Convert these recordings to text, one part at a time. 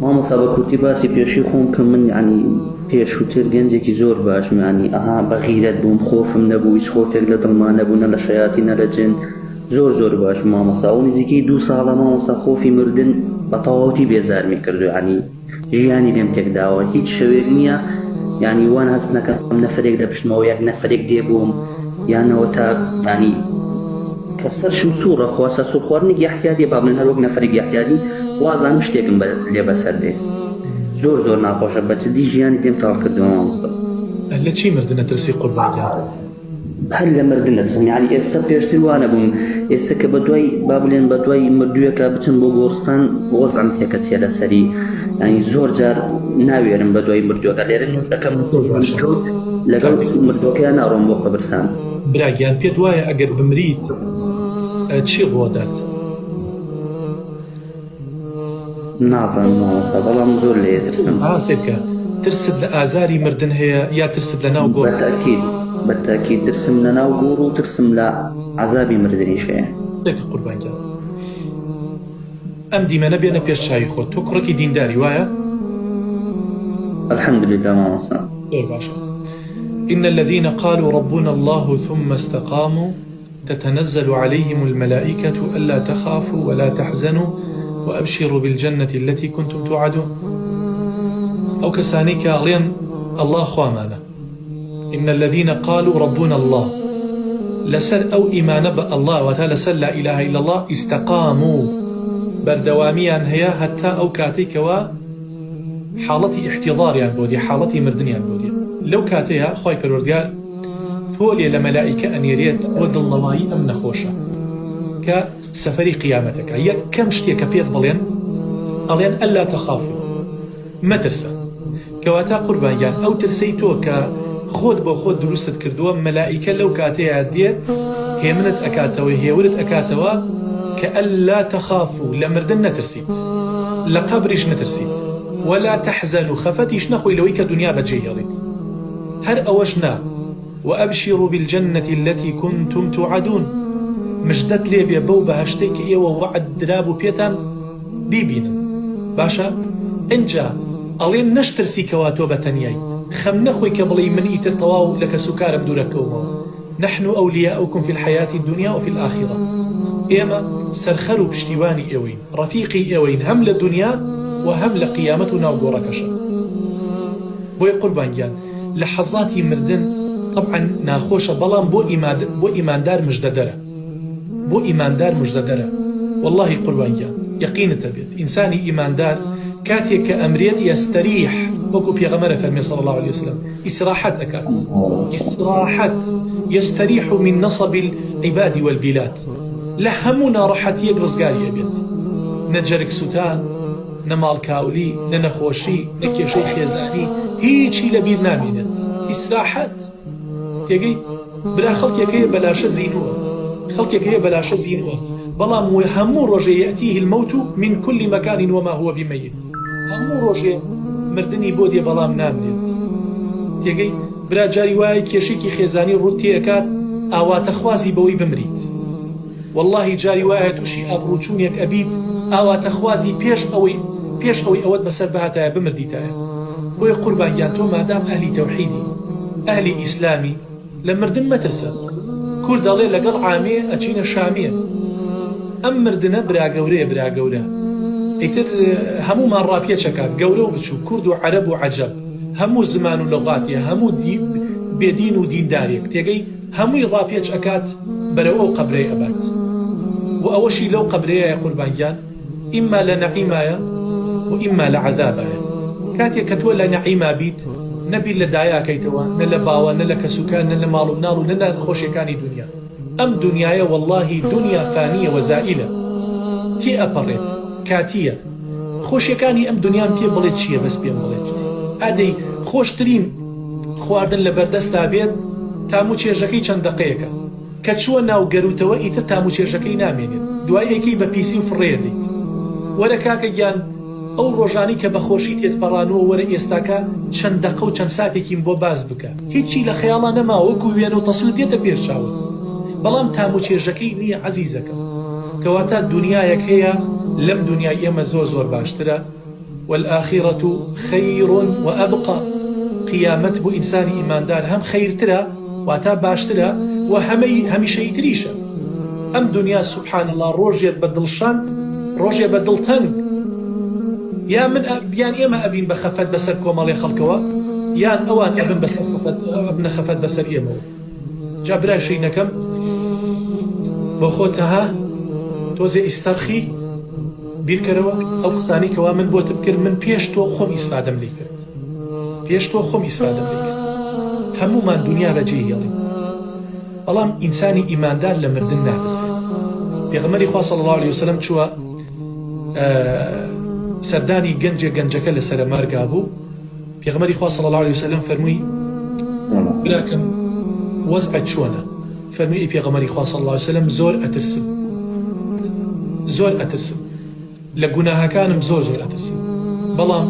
مامۆستا بە کورتی باسی پێشوی خۆم کەم من یانی پێشوتر گەنجێکی زۆر باشم یانی ئەها بە غیرەت بووم خۆفم نەبوو هیچ خۆفێک لە دڵما نەبوو نە لە شەیاتی نە لە جن زۆر زۆر باش بوو مامۆستا ئەو نزیکەی دوو ساڵە مامۆستا خۆفی مردن بە تەواوەتی بێزارمی کردو یانی ژیانی لێم تێکداوە هیچ شەوێک نییە یانی وان هەست نەکەم نەفرێک لە پشتمەوە یەک نەفرێک دێ بۆم یانەوە تا یانی کە سەرشم سوڕە خوا سەر سوڕ خواردنێکی احتیادیە با بڵێن هەر وەک نەفرێکی احتیادی وازانم شتێکم بە لێ بەسەر دێ زۆر زۆر ناخۆشە بە جدی ژیانی لێم تاڵ کردووە مامۆستا. لە چی مردن ئەترسی قوربان گیان؟ هەر لە مردن ئەترسم یانی ئێستا پێشتر وا نەبووم ئێستا کە بە دوای با بڵێن بە دوای مردوویەکە بچم بۆ گۆڕستان وەزعم تێکەچێ لەسەری یانی زۆر جار ناوێرم بە دوای مردووەکە لێرە نوێژ ئەکەم زۆر باشە مزگەوت لەگەڵ کاکە مردووەکەیا ناڕۆم بۆ قەبرسان. برا گیان پێت وایە ئەگەر بمریت چی ڕوەدات؟ نازانم مامۆستا بەڵام زۆر لێ ترسم. ها سەیرکە ترست لە ئازاری مردن هەیە یا ترست لە ناو گۆڕ هەیە؟ بەتەئکید بەتەئکید ترسم لە ناو گۆڕ و ترسم لە عەزابی مردنیش هەیە. سەیرکە قوربان گیان ئەم دیمەنە بێنە پێش چاوی خۆت تۆ کوڕێکی دینداری وایە؟ الحمدللە مامۆستا. زۆر باشە ان الذین قالوا ربنا اللە ثم استقاموا تتنزل علیهم الملائکە الا تخافوا ولا تحزنوا وابشروا بالجنە التی کنتم توعدون ئەو کەسانەی کە ئەڵێن اللە خوامانە ان الذین قالوا ربنا اللە لەسەر ئەو ئیمانە بە اللە واتە لەسەر لا اله الا اللە استقاموا بەردەوامیان هەیە هەتا ئەو کاتەی کەوا حاڵەتی ئیحتیضاریان بۆ دێ حاڵەتی مردنیان بۆ دێ لەو کاتەیا خوای پەروەردگار پۆلێ لە مەلائیکە ئەنێرێت بۆ دڵنەوایی ئەم نەخۆشە کە سەفەری قیامەتەکە یەکەم شتێ کە پێت بڵێن ئەڵێن الا تخافوا مەترسە کەواتە قوربان گیان ئەو ترسەی تۆ کە خۆت بۆ خۆت دروستت کردووە مەلائیکە لەو کاتەیا دێت هێمنت ئەکاتەوە هێورت ئەکاتەوە کە الا تخافوا لە مردن نەترسیت لە قەبریش نەترسیت ولا تحزنوا خەفەتیش نەخۆی لەوەی کە دونیا بەجێ هێڵیت هەر ئەوەش نا وابشروا بالجنە التی کنتم توعدون مژدەت لێ بێ بەو بەهەشتەی کە ئێوە وەعد درابوو پێتان بیبینن باشە ئنجا ئەڵێن نەشترسی کەوا تۆ بەتەنیایت خەم نەخۆی کە بڵێی من ئیتر تەواو لە کەسوکارم دوورەکەومەوە نحن اولیاؤکم فی الحیاة الدنیا وفی الآخرە ئێمە سەرخەر و پشتیوانی ئێوەین ڕەفیقی ئێوەین هەم لە دونیا و هەم لە قیامەت و ناو گۆڕەکەشا بۆیە قوربان گیان لەحەزاتی مردن تەبعەن ناخۆشە بەڵام بۆ بۆ ئیماندار مژدەدەرە بۆ ئیماندار مژدەدەرە وەڵاهی قوربان گیان یەقینت هەبێت ئینسانی ئیماندار کاتێک کە ئەمرێت یەستەریح وەکو پێغەمبەر ئەفەرمێ صلی اللە علیە وسلم ئیسراحەت ئەکات ئیسراحەت یستریح من نصب العباد والبلاد لە هەموو ناڕەحەتیەک ڕزگاری ئەبێت نە جەرگ سوتان نە ماڵ کاولی نە نەخۆشی نە کێشەی خێزانی هیچی لە بیر نامێنێت ئیسراحەت تێگەی برا خەڵکێک هەیە بەلاشە زینووە خەڵکێک هەیە بەلاشە زینووە بەڵام هەموو ڕۆژێ یەتیه الموت من كل مكان وما هو بمیت هەموو ڕۆژێ مردنی بۆ دێ بەڵام نامرێت تێگەی برا جاری وایە کێشێکی خێزانی ڕووت تێئەکات ئاواتەخوازی بەوەی بمریت وەڵاهی جاری وایە توشی ئابڕوچونێک ئەبیت ئاواتەخوازی پێش ئەوەی پێش ئەوەی ئەوەت بەسەر بهاتایە بمردیتایە بۆیە قوربان گیان تۆ مادام ئەهلی تەوحیدی ئەهلی ئیسلامی لە مردن مەترسە کورد ئەڵێ لەگەڵ عامێ ئەچینە شامێ ئەم مردنە برا گەورەیە برا گەورە ئیتر هەموومان ڕاپێچ ئەکات گەورە و بچوک کورد و عەرەب و عەجەب هەموو زمان و لوغاتێ هەموو بێ دین و دیندارێک تێگەی هەمووی ڕاپێچ ئەکات بەرەو ئەو قەبرەی ئەبات وە ئەوەشی لەو قەبرەیایە قوربان گیان ئیمما لە نەعیمایە و ئیمما لە عەزابایە کاتێک کە تۆ لە نەعیما بیت نە بیر لە دایە ئەکەیتەوە نە لە باوە نە لە کەسوکار نە لە ماڵ و مناڵ و نە لە خۆشیەکانی دونیا ئەم دونیایە وەڵاهی دونیا فانیە و زائیلە تێ ئەپەڕێت کاتیە خۆشیەکانی ئەم دونیام پێ بڵێ چیە بەس پێم بڵێ ئادەی خۆشترین خواردن لەبەردەستا بێت تامو چێژەکەی چەند دەقەیەکە کە چووە ناو گەروتەوە ئیتر تامو چێژەکەی نامێنێت دوای ئەیکەی بە پیسی و فڕێیەدەیت وەرە کاکە گیان ئەو ڕۆژانەی کە بەخۆشی تێتپەڕانووە وەرە ئێستاکە چەند دەقە و چەند ساتێکیم بۆ باس بکە هیچی لە خەیاڵا نەماوە وەکو وێنە و تەسویر دێتە پێش چاوت بەڵام تامو چێژەکەی نییە عەزیزەکەم کەواتە دونیایەک هەیە لەم دونیای ئێمە زۆر زۆر باشترە. والآخرە خیر وابقی، قیامەت بۆ ئینسانی ئیماندار هەم خەیرترە واتا باشترە و هەمەی هەمیشەییتریشە. ئەم دونیا سبحان اللە ڕۆژێت بە دڵشاد ڕۆژێ بە دڵتەنگ. یا من یان ئێمە ئەبین بە خەفەت بەسەر کۆمەڵێ خەڵکەوە یان ئەوان ئەبن بەسەر خەفەت ئەبنە خەفەت بەسەر ئێمەوە. جا برای شیرینەکەم بۆ خۆتە ها تۆزێ ئیستەرخی بیرکەرەوە ئەو قسانەی کەوا من بۆتم کرد من پێش تۆ خۆم ئیسفادەم لی کرد پێش تۆ خۆم ئیسفادەم لی کرد هەموومان دونیا بەجێ هێڵین بەڵام ئینسانی ئیماندار لە مردن ناترسێت پێغەمبەری خوا صلی الله علیه وسلم چووە سەردانی گەنجێ گەنجەکە لە سەرەمەرگا بوو پێغەمبەری خوا صلی اللە علیە وسلم فەرمووی براکەم وەزعت چۆنە فەرمووی ئەی پێغەمبەری خوا صلی اللە علیە وسلم زۆر ئەترسم زۆر ئەترسم لە گوناهەکانم زۆر زۆر ئەترسم بەڵام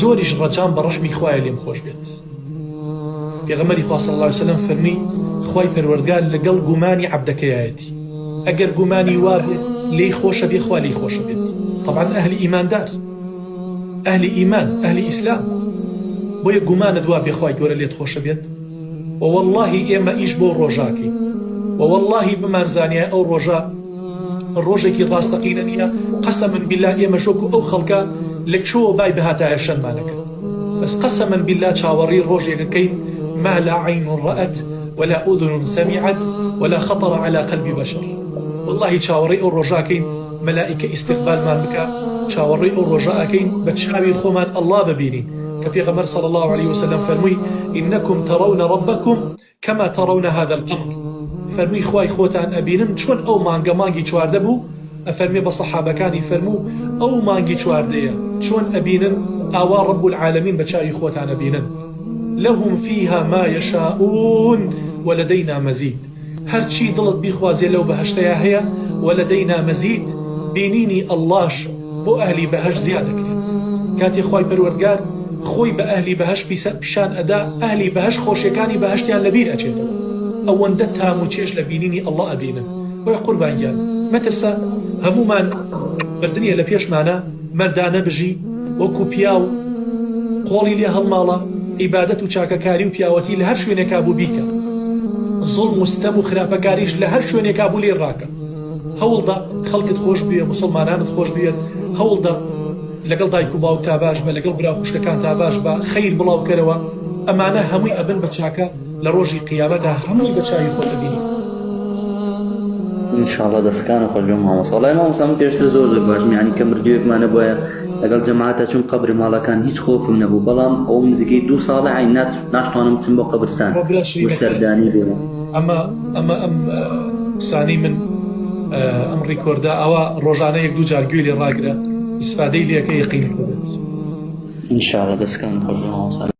زۆریش ڕەجام بە ڕەحمی خوایە لێم خۆش بێت پێغەمبەری خوا صلی اللە علیە وسلم فەرمووی خوای پەروەردگار لەگەڵ گومانی عەبدەکەیایەتی ئەگەر گومانی وابێت لێی خۆشە بێ خوا لێی خۆشە بێت طبعا ئەهلی ئیماندار ئەهلی ئیمان ئەهلی ئیسلام بۆیە گومانت وابێ خوای گەورە لێت خۆشە بێت وە وەڵاهی ئێمە ئیش بۆ ڕۆژاکەین وە وەڵاهی بمانزانیایە ئەو ڕۆژە ڕۆژێکی ڕاستەقینە نییە قەسەمەن بیلا ئێمەش وەکو ئەو خەڵکە لە کوێوە بای بهاتایە شەنمانەکرد بەس قەسەمەن بیلا چاوەڕێی ڕۆژێکەکەین ما لا عین رأت ولا اذن سمعت ولا خطر على قلب بشر واللهی چاوەڕێی ئەو ڕۆژاکەین مەلائیکە ئیستیقبالمان بکا چاوەڕێی ئەو ڕۆژە ئەکەین بە چاوی خۆمان اللە ببینین کە پێغەمبەر صلی اللە علیە وسلم فەرمووی انکم ترون ربکم کما ترون هذا القمر فەرمووی خوای خۆتان ئەبینن چۆن ئەو مانگە مانگی 14 بوو ئەفەرمێ بە سەحابەکانی فەرموو ئەو مانگی چواردەیە چۆن ئەبینن ئاوا رب العالمین بە چاوی خۆتان ئەبینن لهم فیها ما یشاءون ولدینا مزید هەرچی دڵت بیخوازێ لەو بەهەشتەیا هەیە، ولدینا مزید، بینینی اللە ش بۆ ئەهلی بەهەشت زیاد دەکرێت. کاتێ خوای پەروەردگار خۆی بە ئەهلی بەهەشت پیشان ئەدا، ئەهلی بەهەشت خۆشیەکانی بەهەشتیان لەبیر ئەچێتەوە، ئەوەندە تام و چێژ لە بینینی اللە ئەبینن. بۆیە قوربان گیان مەترسە هەموومان مردنیە لە پێشمانە، مەردانە بژی وەکو پیاو قۆڵی لێ هەڵماڵە عیبادەت و چاکەکاری و پیاوەتی لە هەر شوێنێکا بوو بیکە زوڵم و ستەم و خراپەکاریش لە هەر شوێنێکا بوو لێی ڕاکە هەوڵدە خەڵکت خۆش بوێ موسڵمانانت خۆش بوێت هەوڵدە لەگەڵ دایک و باوکتا باش بە لەگەڵ برا و خوشکەکانتا باش بە خەیر بڵاو کەرەوە ئەمانە هەمووی ئەبن بە چاکە لە ڕۆژی قیامەتا هەمووی بە چاوی خۆت ئەبینی. ان شاء اللە دەستەکانت خۆش بێ مامۆستا وەڵای مامۆستا من پێشتر زۆر زۆر باشم یعنی کە مردوویەکمان نەبوایە لەگەڵ جەماعەتە چوون قەبر ماڵەکان هیچ خۆفم نەبوو بەڵام ئەو نزیکەی دوو ساڵە عین ناشتوانم بچم بۆ قەبرسان بۆ برا و شیرینەکەم سەردانی بێ ئەمە ئەمە ئەم قسانەی من ئەم ڕیکۆردە ئەوە ڕۆژانە یەک دوو جار گوێی لێ ڕاگرە ئیسفادەی لێکە یەقینت دەبێت. ان شاء اللە دەستەکانت خۆش بێ مامۆستا.